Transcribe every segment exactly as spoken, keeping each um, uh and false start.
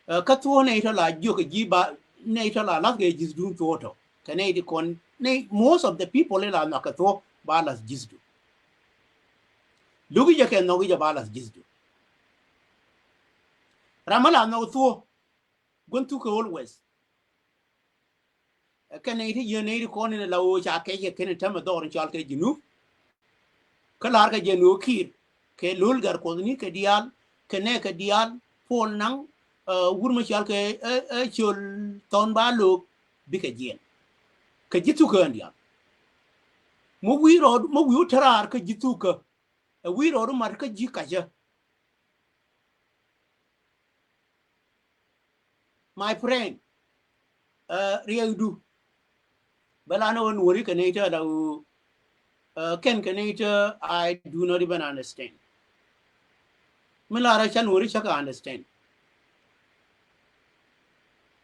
Ɛ, kä thuɔ̱k nɛy tɔ̱ la jiök kɛ ji̱ ba, nɛy tɔ̱ la la̱th kɛ ji̱thdun thuɔ̱k tɔ̱. Kɛ nɛy ti kɔn, nɛy, most of the people in la nhɔk kɛ thuɔ̱k ba la̱th ji̱thdu. Luk i̱ jɛ kɛ nhɔk i̱ jɛ ba la̱th ji̱thdu. Ram mi la nhɔk thuɔ̱k, gua̱n thuɔ̱k kɛ always. Ɛ, kɛn nɛy ti yien nɛy ti kɔn in la ɣöö ca kɛc kɛ kɛn in täämɛ dhɔr in cɔal kɛ Junub. Kä la̱r kɛ jɛ ni ɣöö Kiir kɛ Lol Gatkuɔth ni kɛ diaal, kɛ nɛ kɛ diaal, Paul Nang, ɛ, wur mi cɔal kɛ, ɛ, ɛ, Col Thɔn Ba Look, bikɛ jiɛn. Kɛ ji̱ thukä in diaal. Mi wi̱i̱ rɔɔd, mi wi̱i̱ wä te raar kä ji̱ thukä. Ɛ wi̱i̱ rɔɔd wä mat kä ji̱ kacä. My friend, ɛ, riɛkdu. Bɛ la ni ɣöö Nuɔ̱ri kɛ nɛy täämɛ la ɣöö, ɛ, kɛn kɛ nɛy täämɛ, I do not even understand. Mi la̱rä ca Nuɔ̱ri cä kɛ understand.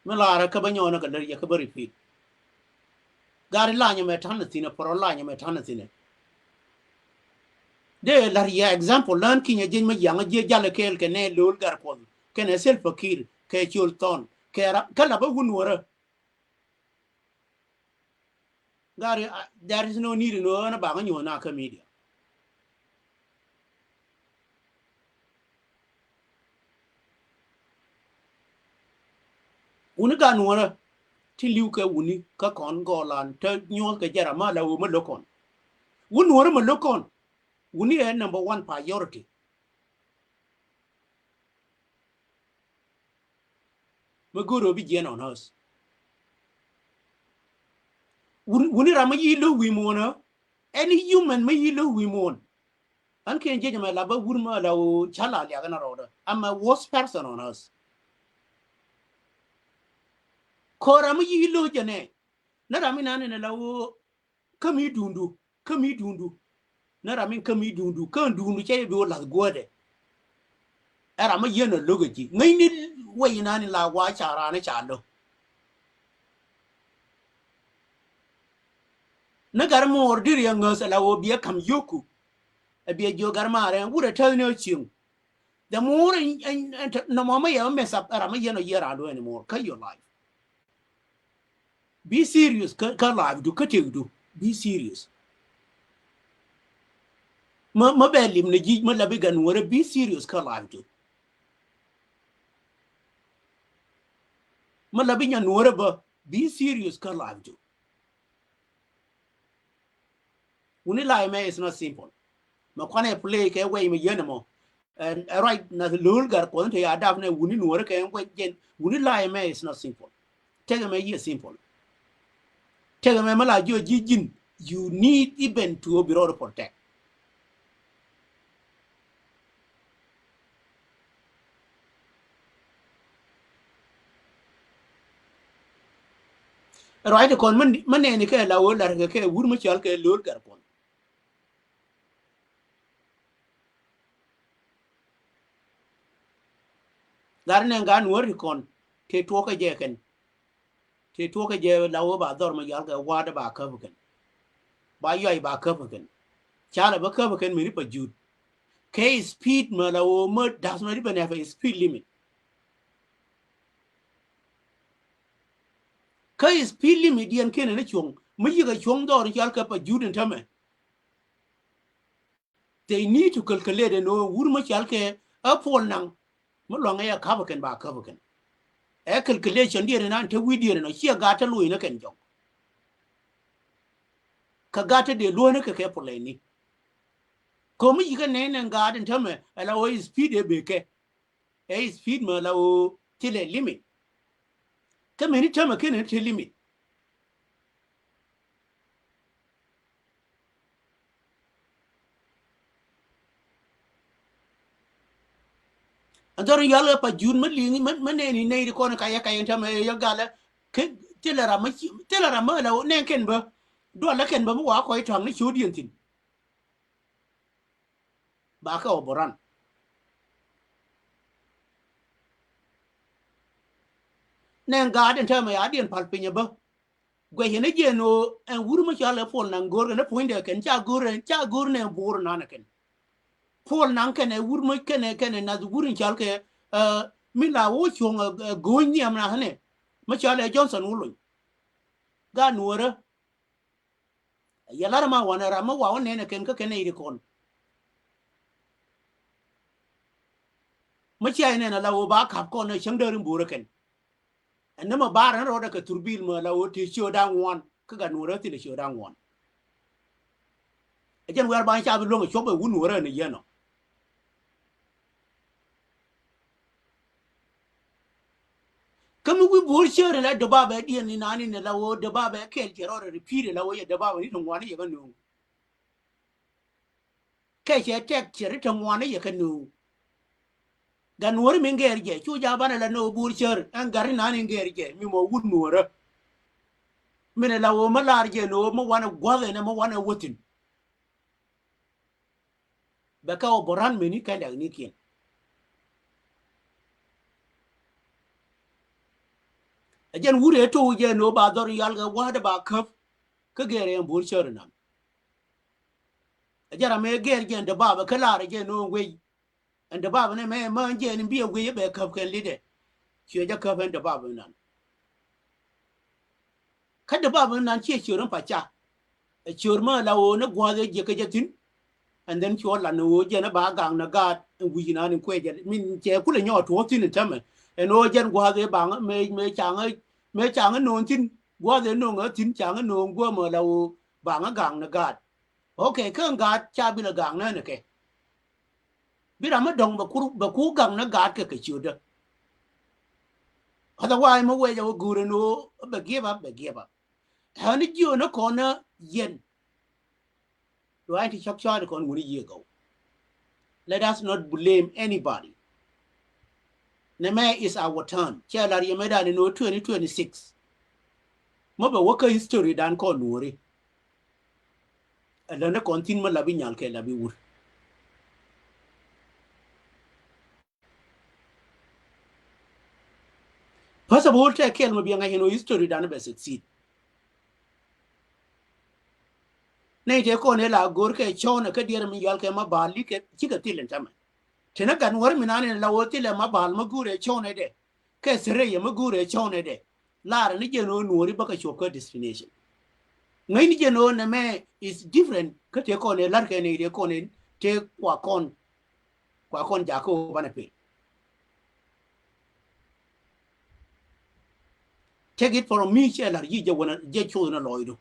Mi la̱rä kä bä nyɔɔnä kɛ lär yɛ kä bä repeat. Gari lanyɛ mɛ ta̱n thi̱nɛ, pɔrɔ lanyɛ mɛ ta̱n thi̱nɛ. Dee la̱r yɛ example län kinyɛ jieny mi yaŋä jiɛ jalɛ kɛɛl kɛ nɛ Lol Gatkuɔth kɛnɛ Salva Kiir kɛ Col Thɔn kɛ ra kä la bä wun wärä. Gari, ah, there is no need in ɣöö ɛn a baŋä nyuɔ̱th na kä media. Wuni gat Nuɔ̱rä ti li̱w kɛ wuni kä kɔn gɔɔlan te nyuɔ̱th kɛ jɛ ram ma la ɣöö mä lo̱k kɔn. Wun Nuɔ̱rä mä lo̱k kɔn. Wuni ɛ number one priority. Mi go̱o̱r ɣöö bi jiɛn on earth. Wuni, wuni ram mi yi lo̱k wi̱i̱ muɔ̱ɔ̱n ɣä. Any human mi yi lo̱k wi̱i̱ muɔ̱ɔ̱n. Ɣän kiɛn jiɛc ɛmɛ la bä wur mi la ɣöö ca la liak ɛn a rɔɔdä. I'm a worst person on earth. Kɔ ram mi yi lo̱k jɛ nɛ. Ni ram mi nan ɛn la ɣöö kä mi duundu, kä mi duundu. Ni ram mi kä mi duundu, kä duundu cɛ jɛ bi wä la̱th guädɛ. Ɛ ram mi yɛn a lo̱k ɛ ji̱. Ŋäcni wec inan in la wa ca raan ca lo̱k. Ni gat muɔɔr diri a ŋäth ala wä biɛ kam yoku. A biɛ jiök gat maarɛ wurɛ täth ni a cieŋ. The more in, in, in, nɔmɔ mi yɛ mess up, ram mi yɛn a yɛ raan do anymore kä your life. Be serious kä, kä life du, kä tëk du. Be serious. Mä, mä bɛ lim ni ji̱, mä la bi gat Nuɔ̱rä, be serious kä life du. Mä la bi nya Nuɔ̱rä bä, be serious kä life du. Wuni life mɛ is not simple. Mɛ kuanɛ play kɛ wec mɛ yɛn mɔ. Ɛn, ɛ ruac na Lol Gatkuɔth te ya dap nɛ wuni Nuɔ̱rä kɛ wec jɛn. Wuni life mɛ is not simple. Tekɛ mɛ yiɛ simple. Tekɛ mɛ mɛ la jiɔ ji̱ ji̱n. You need even to be road protect. Ruac ti kɔn mä, mä nɛɛni kɛ la ɣöö la̱r kɛ kɛ wur mä cɔal kɛ Lol Gatkuɔth. Gat nɛ gat Nuɔ̱r ti kɔn tëë tuɔɔk kɛ jɛ kɛn. Tëë tuɔɔk kɛ jɛ la ɣöö ba dhɔr ma yal kɛ wa̱a̱dä ba käp kɛn. Ba yuay ba käp kɛn. Ca la bä käp kɛn mi ri pa jut. Kɛ speed ma la ɣöö mä da̱th ma ri bɛ nɛ kɛ speed limit. Kä speed limit diɛn kɛn ni cuɔ̱ŋ mi yikɛ cuɔ̱ŋ dhɔr cɔal kɛ pa jut in tämɛ. They need to calculate ɛn ɣöö wur mä cɔal kɛ ɛ Paul Nang mi luaŋ ɛ ya käp kɛn ba käp kɛn. Ɛ calculation diɛn in an te wi̱i̱ diɛn in ɔ ciɛ gat te luɔ̱c ni kɛn jɔk. Kä gat te dee luɔ̱c ni kɛ kɛ plani. Ko̱mi yikɛ nɛy nɛ gat in tämɛ ɛ la ɣöö speed ɛ bekɛ. Ɛ speed mɛ la ɣöö thilɛ limit. Kä meni tämɛ kenɛ te limit. Ɛn dhɔr in yɔal ɛ pa jut mä liŋ mä nɛni nɛy ti kɔn kayɛ kayɛ tämɛ yɔ galɛ. Thilɛ ram mä thilɛ ram mä la ɣöö nɛn kɛn bä dualɛ kɛn bä mi wa kɔc tɔ̱a̱ŋ ni ciötdiɛn thi̱n. Ba kɛ ɔ bä ran. Nɛ gat in täämɛ ya diɛn pal piny ɛ bä. Guɛc in jiɛn ɣöö ɛn wur mi cɔal ɛ Paul Nang go̱o̱r kɛn ɛ puɔ̱nydɛ kɛn ca go̱o̱r ɛ ca go̱o̱r nɛ bo̱o̱r nan ɛ kɛn. Paul Nang kɛn ɛ wur mi kɛn ɛ kɛn ɛ nath wur in cɔal kɛ ɛ Min la wä cuɔ̱ŋ ɛ go̱o̱ny nhiam na hänɛ. Mä cɔal ɛ Johnson Wulony. Gaat Nuɔ̱ɔ̱rä. Yɛ lar ma wanɛ ram mä wa wä nɛn ɛ kɛn kä kɛn nɛy ri kɔn. Mä cia inɛn ala wä ba kap kɔn ɛ cäŋ däär in bo̱o̱rä kɛn. Ɛn nä ma bar ɛn rɔɔdɛ kɛ thurbil ma la wä te ciö da̱ŋ ŋuan kä gat Nuɔ̱ɔ̱rä thilɛ ciö da̱ŋ ŋuan. Ɛ jɛn wɛr ba in ca bi luäŋ ɛ cuɔp ɛ wut Nuɔ̱ɔ̱rä ni yɛn ɔ. Kä mi wi̱i̱ bo̱o̱r cäär in la däbabɛ diɛn ni nani ni la wä däbabɛ kɛɛl cɛ rɔɔdɛ ri pi̱i̱r in la wä yɛ däbabɛ ni ti ŋuan ni yɛ kä nööŋ. Kɛ cɛ tɛk cɛ ri ti ŋuan ni yɛ kä nööŋ. Gat Nuɔ̱ɔ̱rä mi ŋɛɛr jɛ cu ja̱ banɛ la ni wä bo̱o̱r cäär ɛn gat ri nani ŋɛɛr jɛ mi mɔ wut Nuɔ̱ɔ̱rä. Min in la wä mi lar jɛ ni wä mi wanɛ gua̱th ɛn ɛ mi wanɛ wä thi̱n. Bɛ kɛ wä bo̱ran meni kɛ lɛk ni kiɛn. Ɛ jɛn wut ɛ to̱o̱k jɛ ni wä ba dhɔr yal kɛ wa̱a̱dɛ ba käp. Kä gɛɛr ɛn bo̱o̱r cäär inan. Ɛ jɛn ram ɛ gɛɛr jɛ ɛn däbabɛ kä lar ɛ jɛ ni wä wec. Ɛn däbabɛ ni mɛ mään jɛ ɛn bi ɛ wec ɛ bɛ käp kɛn litdɛ. Ciɛ jɛ käp ɛn däbabɛ inan. Kä däbabä nan ciɛ ciör in paca. Ɛ ciör mä la ɣöö ni gua̱a̱th ɛ jiäkä jɛ thi̱n. And then cuɔ la ni ɣöö jɛn ɛ ba gaŋ ni gaat in wi̱c nan in kuɛ jɛ min cɛ kulɛ nyɔɔt tuɔɔk thi̱n in tämɛ ɛn ɣöö jɛn gua̱a̱th ɛ baŋ mëë mëë caŋ ɛ mëë caŋ ɛ no̱o̱ŋ thi̱n gua̱a̱th ɛ no̱o̱ŋ ɛ thi̱n caŋ ɛ no̱o̱ŋ guämä la ɣöö baŋ ɛ gaŋ ni gaat. Okay, kä in gaat ca bi lɛ gaŋ nä ni kɛ. Bi ram mi dɔ̱ŋ bɛ kur bɛ kur gaŋ ni gaat kɛ kɛ ciötdä. Otherwise mi wɛc a wä guur ɛn ɣöö bɛ give up bɛ give up. Ɣän jiö ni kɔn ni yɛn. Ruac ti cɔk cɔɔt kɔn wuni yiëë gɔw. Let us not blame anybody. Nɛmɛ is our turn. Cɛ lar yɛ mɛ dan in ɣöö twenty twenty-six. Mä bɛ wä kä history dan kɔn Nuɔri. Ɛ lä ni kɔn thi̱n mä la bi nyal kɛ la bi wur. First of all, tɛ kɛl ma biɛ ŋa̱c ɛn ɣöö history dan bɛ succeed. Nɛy tëë kɔn ëë la go̱o̱r kɛ cɔɔnɛ kä diɛɛr mi yɔal kɛ ma ba̱a̱l likɛ cikɛ thil ɛn tämɛ. Tenä gat Nuɔri mi nani la wä thilɛ ma ba̱a̱l ma guurɛ cɔɔnɛ dɛ. Kɛ thirɛ yɛ ma guurɛ cɔɔnɛ dɛ. Laarɛ ni jɛn ɣöö Nuɔri bä kɛ cuɔp kä destination. Ŋäcni jɛn ɣöö nɛmɛ is different kä tëë kɔn ëë la̱rkɛ nɛy tëë kɔn ëë tëë kua kɔn Kua kɔn jakä wä banɛ pil. Take it from me, cɛ lar yi jɛ wänä jɛ cuth ni lɔɔcdu.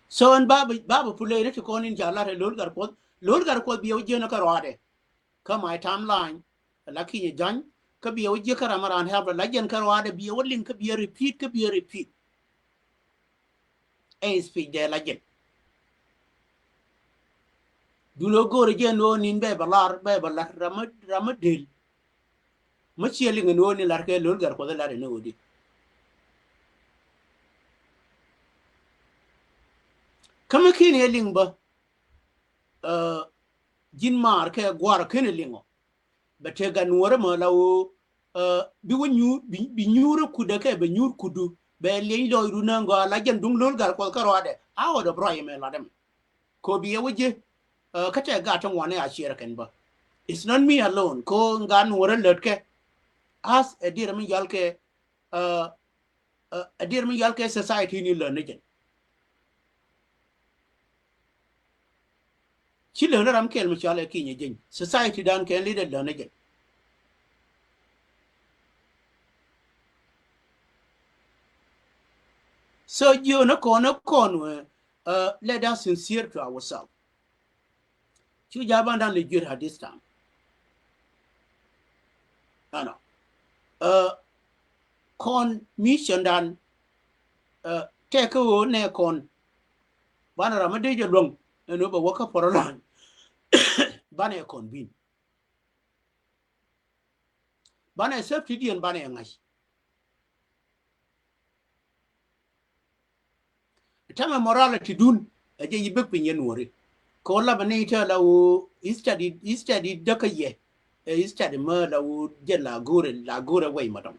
So ɛn babä babä puley ni ti kɔn in ca lar ɛ lo̱l gar kuɔth lo̱l gar kuɔth biɛ wä jiɛn kä ruaadɛ. Kä my timeline la kinyɛ jany kä biɛ wä jiɛ kä ram around help la jɛn kä ruaadɛ biɛ wä liŋ kä biɛ repeat kä biɛ repeat. Ɛ speech dɛ la jɛn. Dun ɔ go̱o̱rɛ jɛn ɔ nin bɛ bɛ lar bɛ bɛ lar ram ram del. Mä ciɛ liŋ ɛn ɔ ni lar kɛ lo̱l gar kuɔth lar ɛn ɔ di. Kä mä ki̱n ɛ liŋ bä. Ji̱n maar kɛ gua̱r ken ɛ liŋɔ. Bɛ tëë gat Nuɔrä mɔ la ɣöö bi wä nyuur bi nyuurä kudä kɛ bɛ nyuur kudu bɛ lieny lɔcdu näŋ gɔaa la jɛn duŋ lo̱l gat kuɔth kä ruaadɛ a ɣɔt ɛ bɛ ruac ɛmɛ lat ɛmɛ. Kɛ ɣöö bi ɛ wä ji̱ kä tɛk gat ti ŋuan ɛ a ciɛɛr kɛn bä. It's not me alone kɛ ɣöö gat Nuɔrä lät kɛ. As ɛ dier mi yal kɛ ɛ dier mi yal kɛ society ni lät ni jɛn. Ci lön ram kɛl mi cɔal ɛ kinyɛ jeny society dan kɛn lidɛ lön ɛ jɛn. So jiö ni kɔn ni kɔn wɛ let us sincere to ourselves. Cu ja̱ ban dan lɛ juet at this time. Ɛnɔ kɔn mission dan tɛk kä ɣöö nɛ kɔn banɛ ram mi dee jɛ luäŋ ɛn ɣöö bɛ wä kä pɔrɔlan. Banɛ kɔn bin banɛ safety diɛn banɛ ŋa̱c. Tämɛ morality dun ɛ jɛ yi bek piny yɛ Nuɔri. Kɛ wä lapɛ ni tɛ la ɣöö study study däkä yɛ ɛ study mä la ɣöö jɛ la go̱o̱rɛ la go̱o̱rɛ wɛy ma dɔŋ.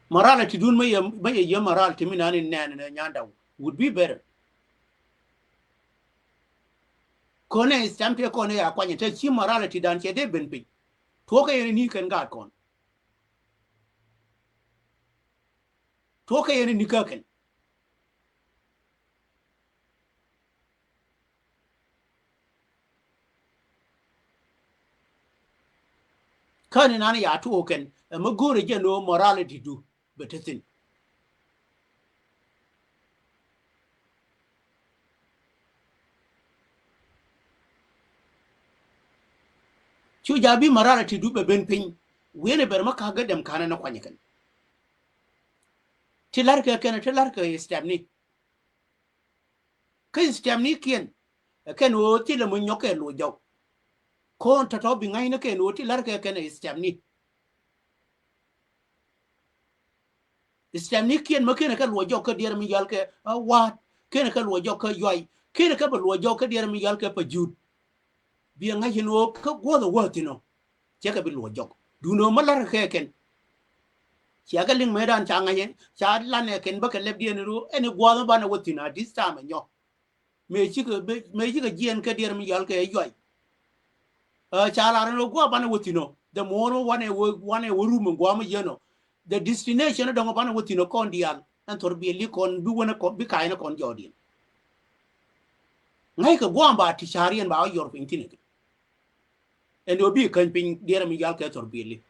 Morality dun mä yɛ mä yɛ yɛ morality mi nani nɛn nɛ nyanda would be better. Kɔnɛ stamp tëë kɔnɛ ya kuany te ci morality dan cɛ dee ben piny. Tuɔkɛ yɛn ni kɛn gaat kɔn. Tuɔkɛ yɛn ni kä kɛn. Kä ni nan ya tuɔk kɛn ɛ mi go̱o̱rɛ jɛ ni ɣöö morality du bɛ te thi̱n. Cu ja bi morality du bɛ ben piny. Wi̱i̱ni bɛr mi ka̱k gä dɛm ka̱n ni kuany kɛn. Ti la̱rkɛ kɛn ti la̱rkɛ step ni. Kä step ni kiɛn ɛ kɛn ɣöö thilɛ mi nyɔk kɛ luɔc jɔk. Ko̱n tɔ̱tɔ̱ bi ŋa̱cni kɛn ɣöö ti la̱rkɛ kɛn step ni. Step ni kiɛn mä kenɛ kɛ luɔc jɔk kä diɛɛr mi yal kɛ, a, Wa̱a̱t, kenɛ kɛ luɔc jɔk kä Yuay, kenɛ kɛ bɛ luɔc jɔk kä diɛɛr mi yal kɛ Pajut. Biɛ ŋa̱c in ɣöö kä guɔ̱th ɛ wäth thi̱n ɔ. Ciɛ kɛ bi luɔc jɔk. Duundɛ ɣöö mä la̱rkɛ kɛ kɛn. Ciɛ kɛ liŋ mëëdan ca ŋa̱c in ca lanɛ kɛn bä kɛ lɛpdiɛn in ɣöö ɛn i̱ guɔ̱th in banɛ wä thi̱n a this time ɛ nyɔ. Mëë cikɛ, mëë cikɛ jiɛɛn kä diɛɛr mi yal kɛ Yuay. Ɛ, ca lar in ɣöö guɔ̱th banɛ wä thi̱n ɔ. The more wanɛ wä, wanɛ wä rum in gua̱a̱m in yɛn ɔ. The destination in dɔ̱ŋ banɛ wä thi̱n ɔ kɔn diaal. Ɛn thor bi li kɔn bi wänɛ kɔn bi ka̱a̱cnɛ kɔn jɔɔdiɛn. Ŋa̱ckɛ gua̱a̱m ba ti ca̱riɛn ba wä yɔr piny thi̱n ɛ kɛ. Ɛn ɣöö bi käny piny diɛɛr mi yal kɛ thor bi li.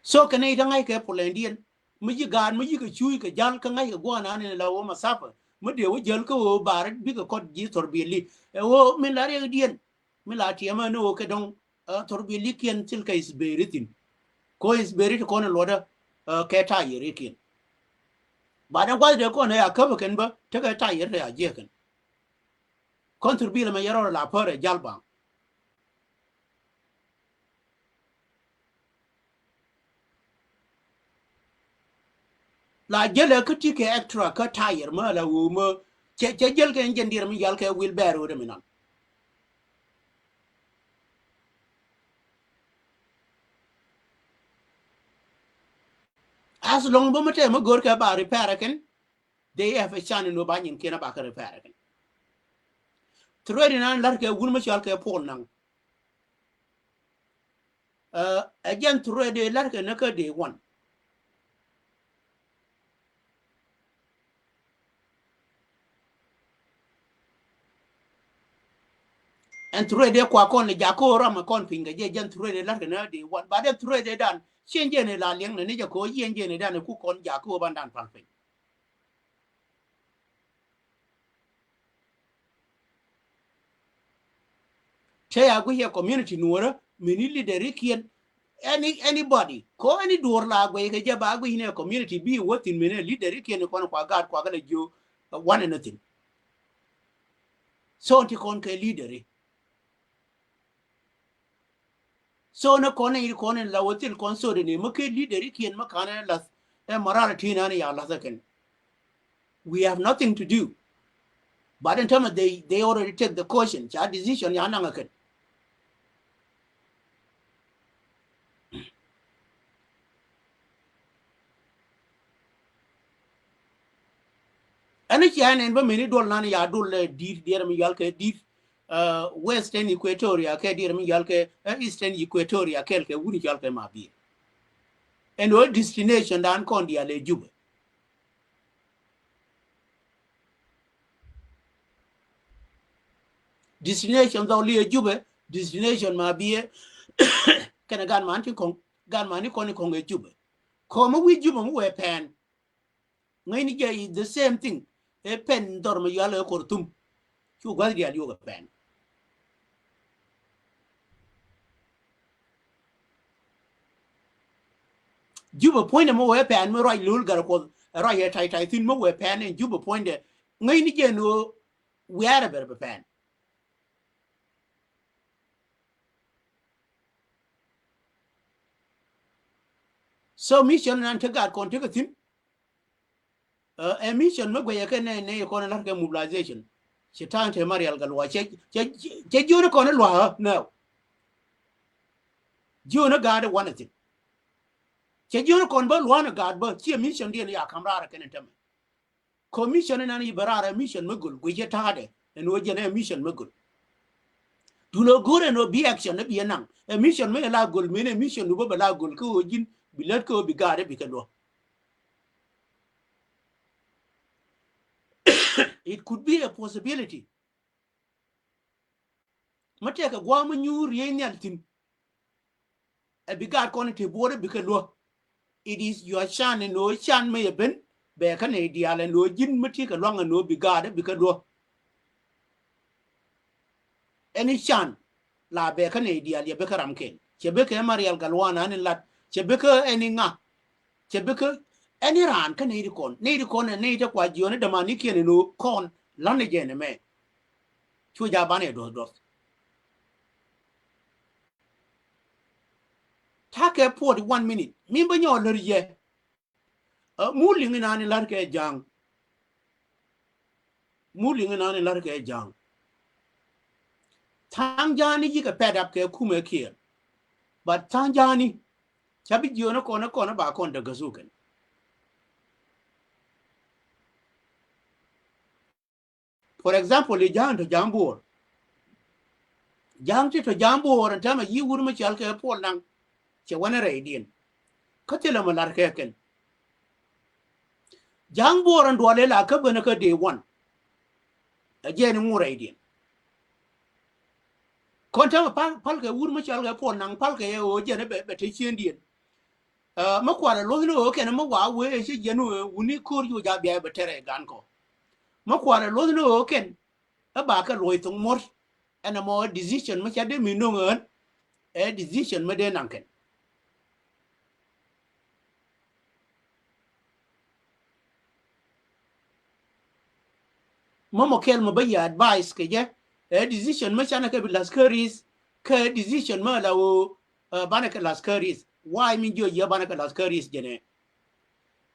So kɛn i̱ te ŋa̱ckɛ pulɛndiɛn. Mi ji̱ gaat mi ji̱ kɛ cuuc kɛ jal kä ŋa̱c kɛ gua̱a̱r nan in la wä masapa mi dee wä jäl kä ɣöö bar bikɛ kɔt ji̱ thor bi li. Ɛ ɣöö min la riɛkdiɛn mi la tiɛmä ni ɣöö kɛ dɔ̱ŋ, ɛ, thor bi li kiɛn thil kɛ isberi thi̱n. Ko isberi ti kɔn in luɔtdä, ɛ, kɛ tayɛr ikiɛn. Ba dee gua̱th dee kɔn ɛ a käpä kɛn bä tekɛ tayɛr te a jiɛk kɛn. Kɔn thur bilɛ mɛ yɛrɔ la pär ɛ jal baŋ. La jälɛ kä ti kɛ extra kä tayɛr mä la wee mä cɛ, cɛ jäl kɛ ɛn jɛn diɛɛr mi yal kɛ wil bɛɛr wee dɛ mi nan. As long bä mi tɛm mi gör kɛ ba repair kɛn. They have a chance in wä ba nyin kiɛn a ba kɛ repair kɛn. Thread in an lar kɛ wun mi cɔal kɛ Paul Naŋ. Ɛ, ɛ jɛn thread in lar kɛ ni kä day one. Ɛn thread in kua kɔn ni jakä ram kɔn piny kɛ jɛ jɛn thread in lar kɛ ni day one. Ba dee thread in dan cien jɛn in la liɛŋ ni ni jɛ kɛ ɣöö yien jɛn in dan in ku kɔn jakä ram dan pal piny. Cɛ ya guic yɛ community nuɔrä mini leader ikiɛn. Any, anybody ko any duɔr la guic kɛ jɛ ba guic ni ɛ community bi wä thi̱n mini leader ikiɛn kɔn kua gaat kua kɛ lɛ jiö, ɛ, one in a thing. So ti kɔn kɛ leader i. So ni kɔn ni kɔn in la wä thil kɔn so de ni mi ke leader ikiɛn mi kan in lath ɛ morality nan ya lath kɛn. We have nothing to do. But in terms of they, they already take the caution. Ca decision ya naŋ kɛn. Ɛn cia nɛn bä mini duɔl nan ya duɔl lɛ di̱t diɛɛr mi yal kɛ di̱t, uh, Western Equatoria kɛ diɛɛr mi yal kɛ, uh, Eastern Equatoria kɛl kɛ wuni yal kɛ ma biɛ. Ɛn ɣöö destination dan kɔn diaal ɛ Jubɛ. Destination dhɔk li ɛ Jubɛ, destination ma biɛ. Kɛnɛ gan man ti kɔŋ, gan man ni kɔn ni kɔŋ ɛ Jubɛ. Kɔmä wi̱i̱ Jubɛ mi wee pɛn. Ŋäcni jɛ is the same thing. Ɛ pɛn dhɔr mi yal ɛ Khartoum. Cu gua̱th diaal yuk ɛ pɛn. Jubɛ puɔ̱nydɛ mi wee pɛn mi ruac lo̱l Gatkuoth, ruac ɛ tay tay thi̱n mi wee pɛn in Jubɛ puɔ̱nydɛ. Ŋäcni jɛ ni ɣöö wiaarɛ bɛr bɛ pɛn. So mission nan te gaat kɔn tekɛ thi̱n. Uh, ɛ mission mi guɛcɛ kɛ nɛ, nɛ kɔn lar kɛ mobilization. Ci ta̱a̱ŋ te Marial Gatluak cɛ, cɛ, cɛ jiöni kɔn lua̱a̱ nɛ. Jiöni gaat wanɛ thi̱n. Cɛ jiöni kɔn bä lua̱a̱n gaat bä ci mission diɛn ya kam raar kɛn in tämɛ. Commission in an yi bä raar ɛ mission mi göl guicɛ ta̱a̱dɛ. ɛn ɣöö jɛn ɛ mission mi göl. Duundɛ go̱r ɛn ɣöö bi action ni bi ɛ naŋ. Ɛ mission mi ɛ la göl, min ɛ mission du bä bɛ la göl kä ɣöö ji̱n bi lät kä ɣöö bi gaat ɛ bi kɛ luɔ. It could be a possibility. Mi tëëkɛ gua̱a̱th mi nyuur riey nhial thi̱n. Ɛ bi gaat kɔn ti buɔ̱ɔ̱r ɛ bi kɛ luɔ. It is your chance ɛn ɣöö chance mi yɛ ben bɛ kä nɛy diaal ɛn ɣöö ji̱n mi ti kɛ luaŋ ɛn ɣöö bi gaat ɛ bi kɛ luɔ. Any chance la bɛ kä nɛy diaal yɛ bi kä ram kɛl. Cɛ bi kɛ Marial Galwana ni lat. Cɛ bi kä any ŋa. Cɛ bi kä any raan kä nɛy ti kɔn. Nɛy ti kɔn ɛ nɛy ti kua jiɔni dämanikiɛn ɛn ɣöö kɔn la̱t ni jɛ ni mɛ. Cu ja banɛ duɔth duɔth. Ta̱kɛ forty one minute. Min bä nyɔɔl lär yɛ. Ɛ, mu liŋ inan in la̱rkɛ ja̱a̱ŋ. Mu liŋ inan in la̱rkɛ ja̱a̱ŋ. Tha̱a̱ŋ ja̱a̱ni yikɛ pɛt ap kɛ kumɛ kiɛɛr. But tha̱a̱ŋ ja̱a̱ni ca bi jiöönä kɔn ɛ kɔn ɛ ba kɔn däk gäsu kɛn. For example, i̱ ja̱a̱ŋ tɔ ja̱a̱ŋ buɔɔr. Ja̱a̱ŋ ti tɔ ja̱a̱ŋ buɔɔr ɛn täämɛ yi wur mi cɔal kɛ Puɔl Naŋ. Cɛ wänɛ rɛydiɛn. Kä thilɛ mi la̱r kɛ kɛn. Ja̱a̱ŋ buɔɔr ɛn duɔl ila kä benä kä day one. Ɛ jɛn iŋu rɛydiɛn. Kɔn täämɛ pal, pal kɛ wur mi cɔal kɛ Puɔl Naŋ, pal kɛ yɛ ɣöö jɛn ɛ bɛ, bɛ te ciëndiɛn. Ɛ, mi kualɛ luɔ̱thni ɣöö kɛn mi wa wee ci jiɛn wee wuni ko̱r cu ja bia bɛ tɛrɛ gan kɔ. Mi kualɛ luɔ̱thni ɣöö kɛn ɛ ba kɛ luɔ̱c thoŋ muɔ̱r. Ɛn ɛmɔ ɛ decision mi ca dee mi no̱ŋ ɣän. Ɛ decision mi dee naŋ kɛn. Mɔmɔ kɛl mɔ bä yɛ advice kɛ jɛ. Ɛ decision mɛ canɛ kɛ bi laskaris. Kɛ decision mɛ la woo, ɛ, banɛ kɛ laskaris. Why mi jiɔ yɛ banɛ kɛ laskaris jɛnɛ?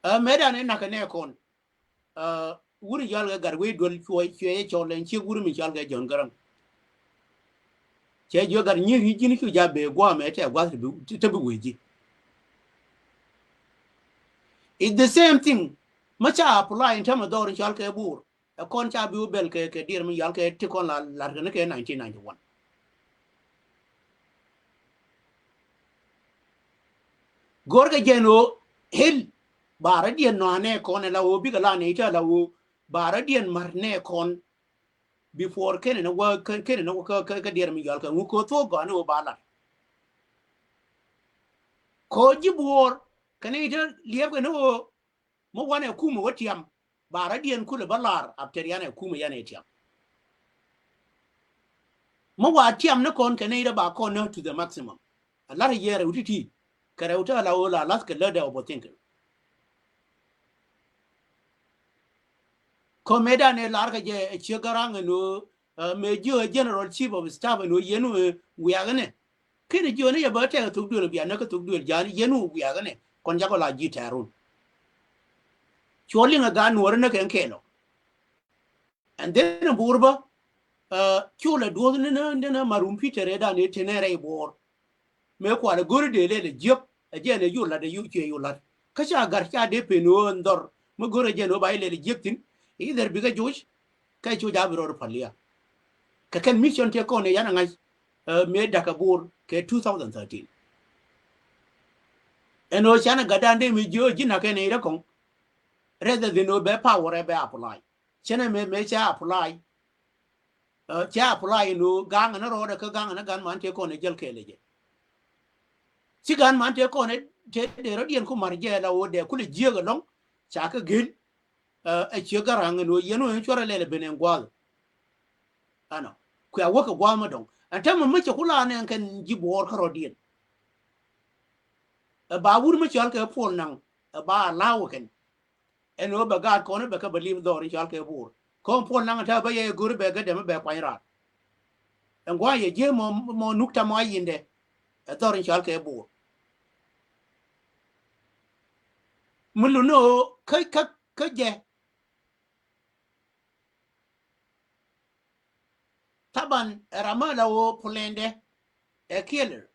Ɛ, mɛ danɛ nakɛ nɛ kɔn. Ɛ, wur in cɔal kɛ Gatwec Duel cuɛ, cuɛ yɛ cɔl ɛn ciek wur min cɔal kɛ Jɔn Gäräŋ. Cɛ jiɔ gat nyier yi ji̱n cu ja bee guamɛ tɛ guath te bi, te bi wee ji̱. It's the same thing. Mä ca apply in term of dhɔr in cɔal kɛ Bor. Ɛ kɔn ca bi wä bɛl kɛ, kɛ dier mi yal kɛ ti kɔn la, lar kɛ ni kɛ nineteen ninety-one. Gor kɛ jɛn o hil, ba rɔ diɛn nɔa nɛ kɔn ɛ la o bikɛ la nɛ ita la o, ba rɔ diɛn mar nɛ kɔn. Before kɛn ni wä, kɛn ni wä kä, kä, kä dier mi yal kɛ ŋu kɛ thok gɔni o ba lar. Kɔ ji̱ Bor kɛ ni ita liɛp kɛ ni o, mi wanɛ kumɛ wä tiam, ba rɔ diɛn kulɛ bä lar, after yanɛ kumɛ yanɛ tiam. Mi wa tiam ni kɔn kɛ ni rɛ ba kɔn ni to the maximum. A lar yɛ rɛw ti̱ti̱, kɛ rɛw ti a la o la lath kɛ lä dɛ o bɔ thinking. Kɔ mɛ dan ɛ lar kɛ jɛ ɛ ciek Gäräŋ ɛn o, ɛ, mɛ jiö ɛ general chief of staff ɛn o yɛn o, ɛ, wiak ɛnɛ. Kɛn jiöni yɛ bä tɛk thok duël bia näk kä thok duël ja̱a̱n yɛn wä wiakɛ nɛ kɔn jakɔ la ji̱ tɛ̈run. Cuɔ liŋ ɛ gaat nuɔ̱ɔ̱ri näk ɛn kɛɛl ɔ. And then Bor bä, ɛ, cu lɛ duɔ̱th ni ni ni Marum Peter ɛ dan ɛ tenɛ rɛy Bor. Mëë kualɛ go̱ri dee lɛl ɛ jiäk ɛ jɛn ɛ yu lat ɛ yu cuɛ yu lat. Kä ca gat ca dee pen ɣöö ɛn dhɔr mi go̱ri ɛ jɛn ɣöö ba ilɛl ɛ jiäk thi̱n. Either bikɛ joc kɛ cu ja̱ bi rɔɔd päl ya. Kɛ kɛn mission tëë kɔn ɛ yan aŋa̱c, ɛ, mëë da̱k ɛ Bor kɛ two thousand thirteen. Ɛn ɣöö canɛ gatdan dee mi jiö ji̱ na̱k kɛn ɛ rɛ kɔŋ. Rather than ɣöö bɛ power ɛ bɛ apply. Cɛnɛ mëë mëë cɛ apply. Ɛ, cɛ apply ɛn ɣöö ga̱a̱ŋ ɛn rɔɔdɛ kä ga̱a̱ŋ ɛn gan man tëë kɔn ɛ jäl kɛɛl ɛ jɛ. Ci gan man tëë kɔn ɛ tëë dee rɔ̱diɛn ku ma̱r jɛ la ɣöö dee kulɛ jiääk ɛlɔ̱ŋ. Ca kɛ gel. Ɛ, ɛ ciek Gäräŋ ɛn ɣöö yɛn ɣöö ɛn cuarɛ lɛl ɛ ben ɛn gua̱a̱th. Ɛnɔ kuɛ a wäk kɛ gua̱a̱th mi dɔ̱ŋ ɛn täämɛ mi cɛ ku la nɛ ɛn kɛn ji̱ Bor kärɔ̱diɛn. Ɛ ba wur mi cɔal kɛ Puɔl Naŋ ɛ ba allow kɛn. Ɛn ɣöö bɛ gaat kɔn bɛ kɛ bɛ li̱m dhɔr in cɔal kɛ Bor. Kɔn Puɔl Naŋ ɛ täämɛ bä yɛ go̱ri bɛ gɛ dɛm bɛ kuany raar. Ɛn gua̱a̱th yɛ jiee mɔ, mɔ nuk tamɔ a yindɛ. Ɛ dhɔr in cɔal kɛ Bor. Mi lun ni ɣöö kä, kä, kä jɛ. Taban ɛ ram mi la ɣöö plan dɛ ɛ killer.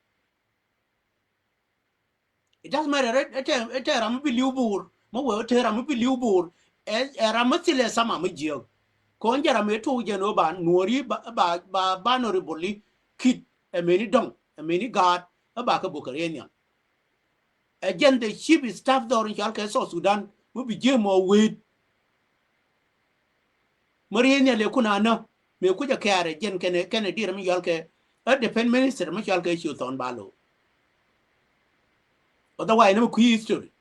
It doesn't matter. Ɛ tɛ, ɛ tɛ ram mi bi li̱w Bor mi wee ɛ tɛ ram mi bi li̱w Bor. Ɛ, ɛ ram mi thilɛ sama mi jiääk. Kɔn jɛ ram ëë tok jɛn ɣöö ba nuɔ̱ɔ̱ri ba, ba, ba, ba honorable kit ɛ mëni dɔŋ, ɛ mëni gaat, ɛ ba kɛ bok kɛ riey nhial. Ɛ jɛn the chief staff dhɔr in cɔal kɛ South Sudan mi bi ji̱ mɔ wet. Mi riey nhial ɛ kun anä mëë kucä kɛɛr ɛ jɛn kɛnɛ, kɛnɛ diɛɛr mi cɔal kɛ ɛ defense minister mi cɔal kɛ Ciö Thɔn Balo. Otherwise ni mi kui̱ history.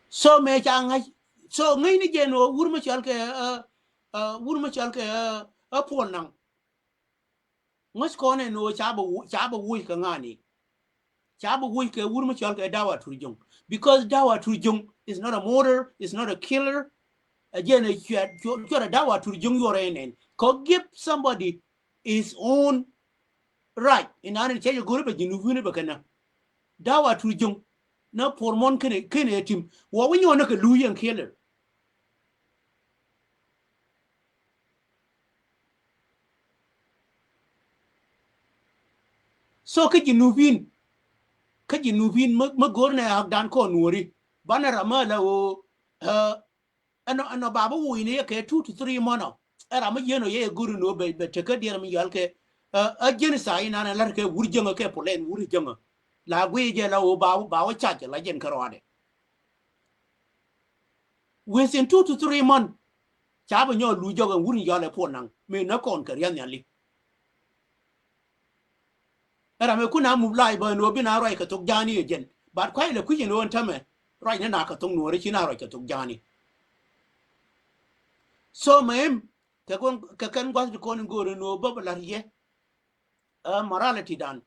So mëë ca ŋa̱c, so ŋäcni jɛn ɣöö wur mi cɔal kɛ, uh, uh, wur mi cɔal kɛ, uh, uh, Puɔl Naŋ. Ŋäc kɔn ɛn ɣöö ca bɛ wo-, ca bɛ woc kɛ ŋa̱a̱ni. Ca bɛ woc kɛ wur mi cɔal kɛ Dawa Turjuŋ. Because Dawa Turjuŋ is not a murderer, is not a killer. Ɛ jɛn ɛ cuɛ, cuɛ, cuɛ Dawa Turjuŋ yuɔr ɛn ɛn. Kɔ give somebody his own right. Inan in cɛ jɛ go̱ri bɛ Jinubin bɛ kɛnɛ. Dawa Turjuŋ na por mɔn kɛnɛ, kɛnɛ tim. Wɔ wi nyɔn ni kɛ luy ɛn kɛɛlɛ. So kä Jinubin, kä Jinubin mä, mä go̱r nɛ hakdan kɔn nuɔri. Banɛ ram mä la ɣöö, uh, Ɛnɔ, ɛnɔ ba bä wuɔ̱c ni yɛ kɛ two to three month ɔ. Ɛ ram mi jiɛn ɔ yɛ go̱r ni ɣöö bɛ, bɛ tekä diɛɛr mi yɔal kɛ, ɛ, ɛ genocide inan ɛ la̱r kɛ wur jäŋä kɛ plan wur jäŋä. La guiy jɛ la ɣöö ba, ba wä cac la jɛn kärɔadɛ. Within two to three month ca bɛ nyɔk luc jɔk ɛn wur in yɔal ɛ Puɔl Naŋ mëë nä kɔn kɛ riath nhiali. Ɛ ram ɛ kun a muk lac bä ɛn ɣöö bi na ruac kɛ thok ja̱a̱ni ɛ jɛn. But kuay lɛ kui̱c ɛn ɣöö ɛn tämɛ ruac ni na kɛ thok nuɔɔri ci na ruac kɛ thok ja̱a̱ni. So mɛ im kɛ kɔn, kɛ kɛn gua̱th ti kɔn in go̱o̱r ɛn ɣöö bä bä la̱r yɛ. Ɛ morality dan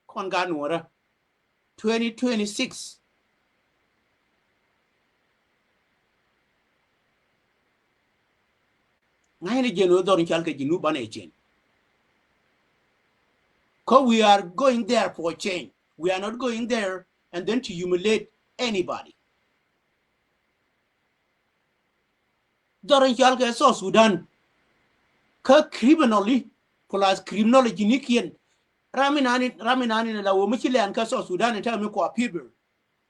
kɔn gaat nuɔɔrä. Twenty twenty-six. Ŋa̱cni jɛn ɣöö dhɔr in cal kɛ Jinub banɛ change. 'Cause we are going there for change. We are not going there and then to humiliate anybody. Dhɔr in cal kɛ South Sudan kä criminally plus criminology ni kiɛn. Ram in ani, ram in ani la wä mi ci lɛn kä South Sudan in ta̱a̱ mi kua people.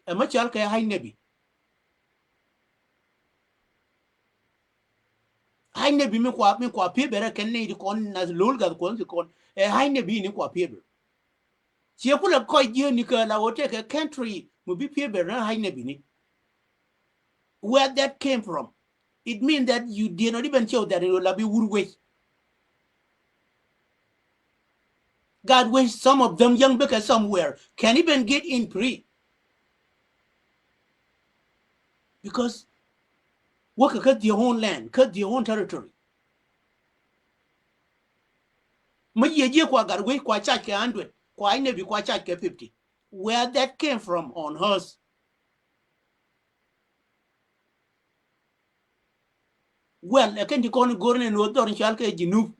Ɛ mi cal kɛ high navy. High navy mi kua, mi kua people ɛ kɛn ni di kɔn na lol gath kɔn ti kɔn. Ɛ high navy ni kua people. Ciɛ kulɛ kɔc jiäk ni kɛ la wä tekɛ country mi bi piɛ bɛ rɛ high navy ni. Where that came from? It means that you did not even show that in your labi wur wec. God wish some of them young bikɛ somewhere can even get in free. Because work kä their own land, kä their own territory. Mi yiëë jiëë kua gat wec kua charge kɛ hundred, kua ine bi kua charge kɛ fifty. Where that came from on earth? Well, ɛ kɛn ti kɔn go̱r ni nuɔth dhɔr in cal kɛ Jinub.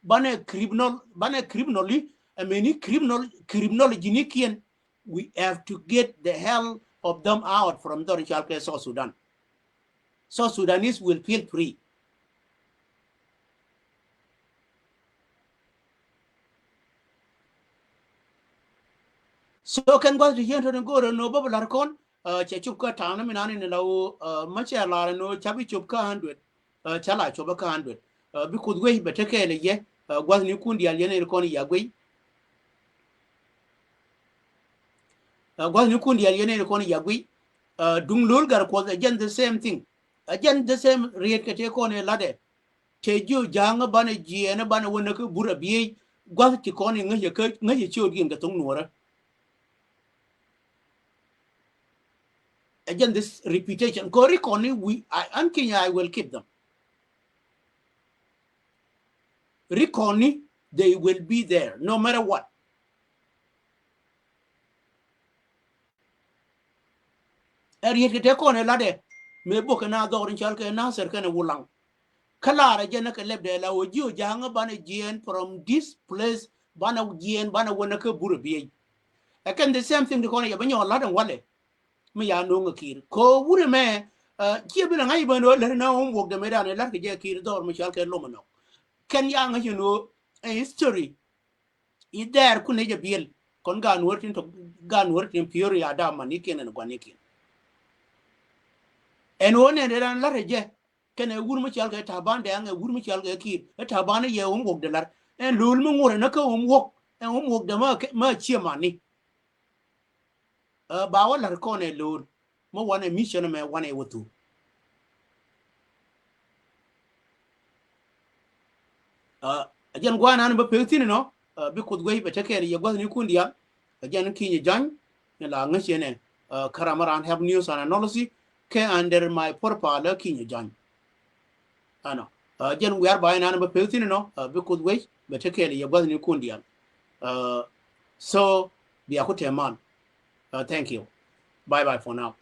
Banɛ criminal, banɛ criminally, I mean, criminal, criminology ni kiɛn. We have to get the hell of them out from dhɔr in cal kɛ South Sudan. South Sudanese will feel free. So kɛn gua̱th ti yɛn tɔni go̱o̱rɛ nɔ bä bä la̱r kɔn, ɛ, cɛ cop kä ta̱a̱n mi nani ni la ɣöö, ɛ, mä cɛ la̱r nɔ ca bi cop kä hundred, ɛ, ca la cop kä hundred. Ɛ, bi Kuoth wec bɛ tekɛ lɛ yɛ, ɛ, gua̱thnikun diaal yɛn in kɔn ya guiy. Ɛ, gua̱thnikun diaal yɛn in kɔn ya guiy. Ɛ, duŋ lo̱l gar Kuɔth ɛ jɛn the same thing. Ɛ jɛn the same riet kɛ tëë kɔn ɛ latdɛ. Tëë jiö ja̱a̱ŋä banɛ jiɛɛnä banɛ wä näk kä burɛ biey gua̱th ti kɔn iŋäcä kä ŋäcä ciöötkiɛn kɛ thoŋ nuɔ̱ɔ̱rä. Again, this repetition. Kɔ ri kɔn ni wi, I, an kinyɛ, I will keep them. Ri kɔn ni, they will be there no matter what. Ɛ riet kɛ te kɔn ɛ latdɛ mëë bok kɛ na dhɔr in cal kɛ Nasir kɛnɛ Wulaŋ. Kä laarɛ jɛn ɛ kɛ lɛpdɛ la wä jiö ja̱a̱ŋä banɛ jiɛɛn from this place banɛ jiɛɛn banɛ wä näk kä burɛ biey. Ɛ kɛn the same thing ti kɔn ɛ yɛ bä nyɔɔl lat ɛn walɛ. Mi ya no̱o̱ŋ ɛ Kiir kɛ ɣöö wurɛ mɛ, ɛ, ciɛ bi lɛ ŋa̱c bä ni ɣöö lät ni homework dɛ mëë dan ɛ la̱t kɛ jɛ Kiir dhɔr mi cal kɛ lom ɛnɔ. Kɛn ya ŋäc ɛn ɣöö ɛ history. I̱ dhɛɛr kun nec a biɛl kɔn gaat Nuäär tin tɔ, gaat Nuäär tin piöör ya dap manikiɛn ɛn guanikiɛn. Ɛn ɣöö nɛn ɛ ran la̱t ɛ jɛ kɛnɛ wur mi cɔal kɛ Taban Dɛŋ, ɛ wur mi cɔal kɛ Kiir, ɛ Taban ɛ yɛ ɣöm wokdɛ la̱r. Ɛn Lo̱l mi ŋuɔ̱t ɛ näk kä ɣöm wok, ɛn ɣöm wokdɛ mä, mä ciɛ mani. Ɛ, ba wä la̱r kɔn ɛ Lo̱l mi wanɛ mission mɛ wanɛ wä thuk. Ɛ, ɛ jɛn gua̱a̱th nan bä pek thi̱n inɔ, ɛ, bi Kuoth guey bɛ te kɛɛl yɛ gua̱thnikun diaal. Ɛ jɛn Kinyɛ Jany, ni la ŋäc yɛn ɛ, ɛ, kä ram aran have news and analysis kɛ under my profile ɛ Kinyɛ Jany. Ɛnɔ, ɛ, jɛn wiar ba yɛn nan bä pek thi̱n inɔ, ɛ, bi Kuoth guey bɛ te kɛɛl yɛ gua̱thnikun diaal. Ɛ, so bia ku te mal. Ɛ, thank you. Bye bye for now.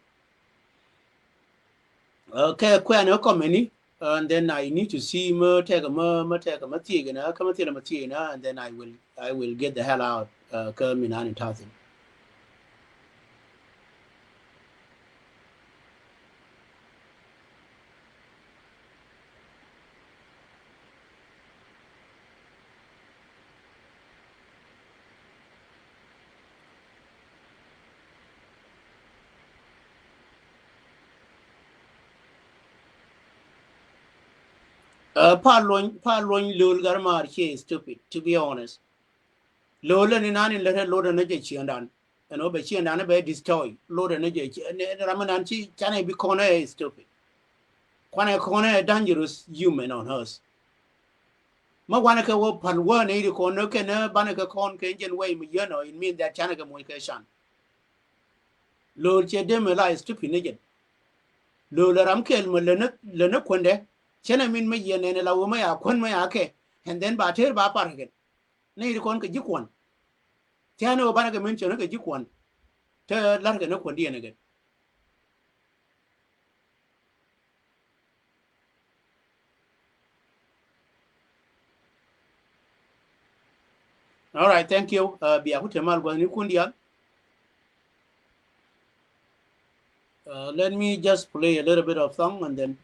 Ɛ, kɛ kuɛn ɛ kɔmɛni, and then I need to see mä tɛk mä, mä tɛk mä thiek inä, kä mä thiel mä thiek inä, and then I will, I will get the hell out, ɛ, kä mi nan in ta̱thi̱n. Ɛ, pa luɔny, pa luɔny Lo̱l Gatmaar ciɛ stupid, to be honest. Lo̱l ni nan in lät ɛ lot ɛn ɛ jɛ ciëŋdan. Ɛn ɣöö bɛ ciëŋdan bɛ destroy. Lot ɛn ɛ jɛ ciɛ, ni ram mi nan ci canɛ bi kɔn ɛ stupid. Kuanɛ kɔn ɛ dangerous human on earth. Mä wanɛ kɛ wä pal wä ni ri kɔn ni kɛn banɛ kɛ kɔn kɛ jɛn wɛy mi yɛn ɔ, it mean that canɛ kɛ moc kɛ can. Lo̱l cɛ dem la stupid ni jɛn. Lo̱l ɛ ram kɛl mɛ lɛ ni, lɛ ni kuändɛ. Cɛnɛ min mɛ yɛn nɛn la wä mɛ ya kuän mɛ ya kɛ. And then ba ter ba par kɛ kɛn. Ni ri kɔn kɛ ji̱ kuan. Thia̱a̱n ni wä banɛ kɛ min cɛ ni kɛ ji̱ kuan. Te lar kɛ ni kuän diɛn kɛ. All right, thank you. Ɛ, bia ku te mal gua̱thnikun diaal. Ɛ, let me just play a little bit of song and then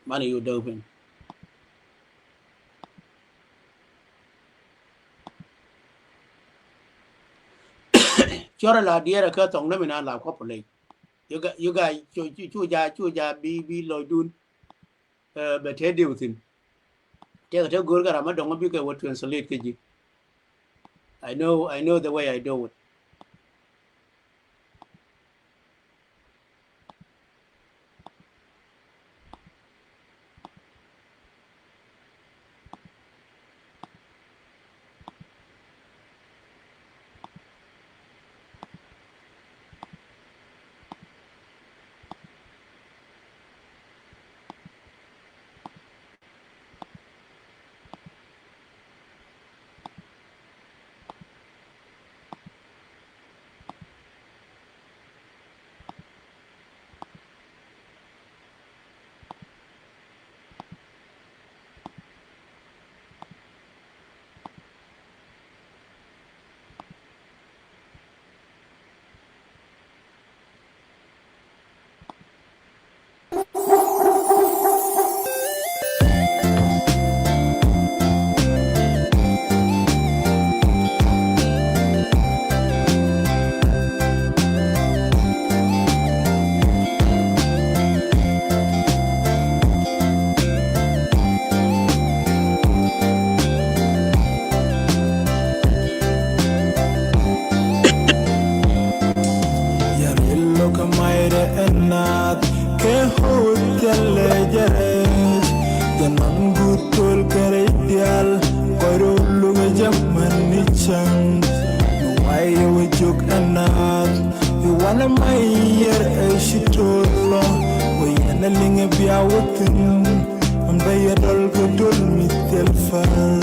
Mani yu däk piny. Cɔrɛ la diɛɛrɛ kä thɔŋ dämi na la kɔp lec. You guys, you guys, cu, cu, cu ja, cu ja bi, bi lɔcdun. Ɛ, bɛ te diw thin. Tɛk te go̱o̱r kɛ ram mi dɔ̱ŋ bikɛ wä translate kä ji̱. I know, I know the way I do it. Yar ilok a mairɛ ɛn naath kɛ hotel ɛ jɛrɛc. Jɛ nɔn guut tol kɛ rɛy diaal kɔc rɔ luk ɛ jɛ män ni cäŋ. Mi way yɛ wä jiök ɛn naath. I̱ wanɛ ma i̱ yɛr ɛ ci to̱r lɔ wä yɛn ɛ liŋ ɛ bia wä thi̱n. Ɛn bä yɛ dɔl kɛ dol mi thil päl.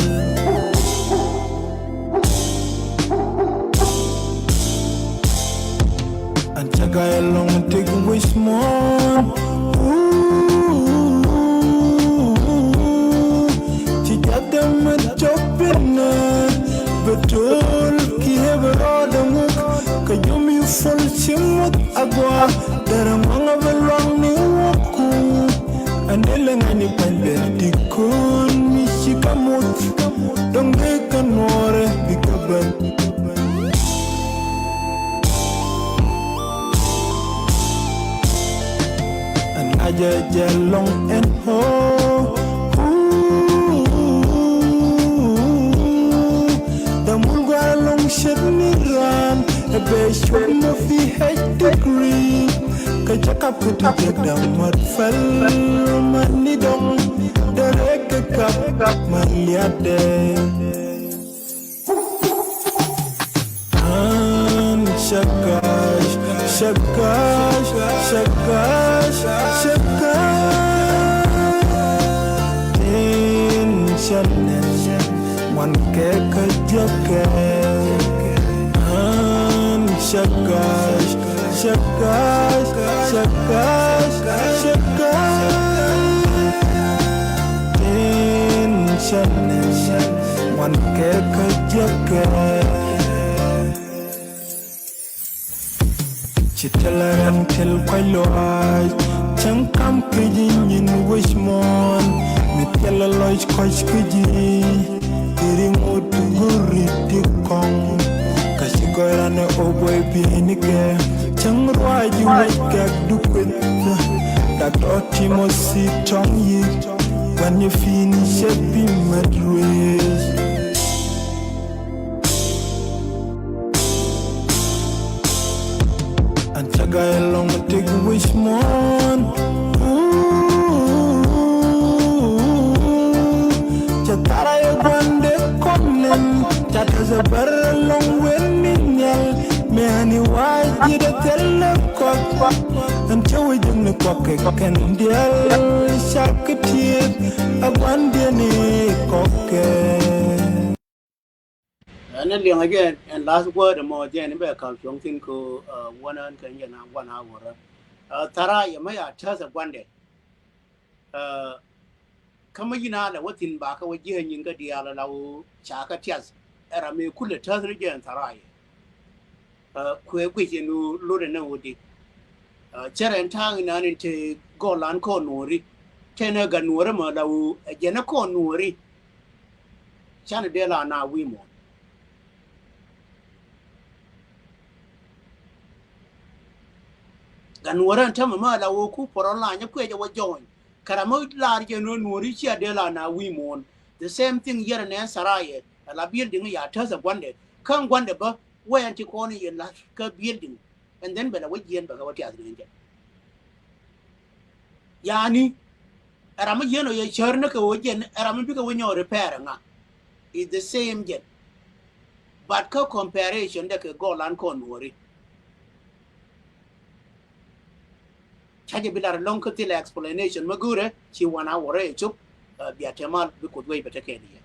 An cä ga̱y ɛlɔ̱ŋ tik wi̱c muɔ̱ɔ̱n. Ci jath ɛmɛ cɔp inɛ bɛ to̱l kiɛ bɛ rɔɔdɛ ŋuk. Kɛ jom i̱ fol ci ŋuth agua derɛ ŋuaŋ a bɛ luaŋ ni wäku. Jɛ jɛ lɔŋ ɛn ɣöö. Dämul gua̱a̱r lɔŋ ce̱t ni raan ɛ bɛ cuɔp mɔ fi hec degree. Kä cɛ kap kä ti jɛ dämät päl ma ni dɔŋ dee rɛk kɛ kap ma liatdɛ. An shagash, shagash, shagash, shagash. Tin shanen wan kɛ kä jɛ kɛ. An shagash, shagash, shagash, shagash. Tin shanen wan kɛ kä jɛ kɛ. Ci tɛl a rɛm tɛl kuac lɔaac cäŋ kam kä ji̱ nyin wec muɔ̱ɔ̱n. Mi thil a lɔc kɔc kä ji̱ iri ŋot go̱ri ti kɔŋ. Kä ci gɔy ran ɛ o bɔy bi̱i̱ni kɛ cäŋ ruac ji̱ wec kɛk du kueth. Dak dɔ̱ Timothy tɔŋ yic. When you finish a bi mad race. An cä gay lɔŋ tik wi̱c muɔ̱ɔ̱n. Cɛ thara yɛ gua̱nde kɔn nɛn. Ca tɛth ɛ bär lɔŋ wen ni nhial. Mɛ ani wa̱a̱ ji̱ dee thil ni kɔk. An cä wi̱c ji̱ ni kɔk kɛ kɛn diɛl cak kɛ tieth. A gua̱ndiɛn i̱ kɔkɛ. Ɛn ni liɛŋ a jɛ ɛn last word ɛmɔ jɛ ɛn bɛ ka̱l cuɔ̱ŋ thi̱n kä, uh, one hour kɛ jɛ na one hour. Uh, thara yɛ mɛ ya tɛth a gua̱ndɛ. Uh, kä mɛ ji̱n a lɛ wä thi̱n ba kä wä ji̱ a nyin kä diaal a la wä ca kä tiath. Ɛ ram mi kulɛ tɛth ni jɛ ɛn thara yɛ. Kuɛ guic in lurɛ ni wudi. Cɛ rɛn ta̱a̱ŋ inan in te gɔlan kɔn nuɔri. Tɛnɛ gan nuɔri mɔ la wu ɛ jɛn kɔn nuɔri. Can dee la na wi̱i̱ mɔ. Gan nuɔri ɛn tämɛ mɔ la wu ku pɔrɔ la nyɛ kuɛ jɛ wä jɔny. Kɛ ram mɔ lar jɛ nuɔri cia dee la na wi̱i̱ mɔ. The same thing yɛrɛ nɛ sarayɛ. Ala building ya täth ɛ guandɛ. Kä guandɛ bä. Wee ɛn ti kɔn yɛ la̱t kä building. And then bɛ la wä jiɛn bɛ kɛ wä tiath ni jɛ. Yani, ɛ ram mi jiɛn ɔ yɛ cär ni kɛ wä jiɛn, ɛ ram mi bikɛ wä nyɔɔ repair ŋa. It's the same jɛn. But kä comparison dɛ kɛ gɔlan kɔn nuɔri. Ca jɛ bi lar lɔŋ kä thilɛ explanation mi go̱rɛ, ci wan a wä rɛ cop, uh, bia tɛmal bi Kuoth wec bɛ tekɛ ni yɛ.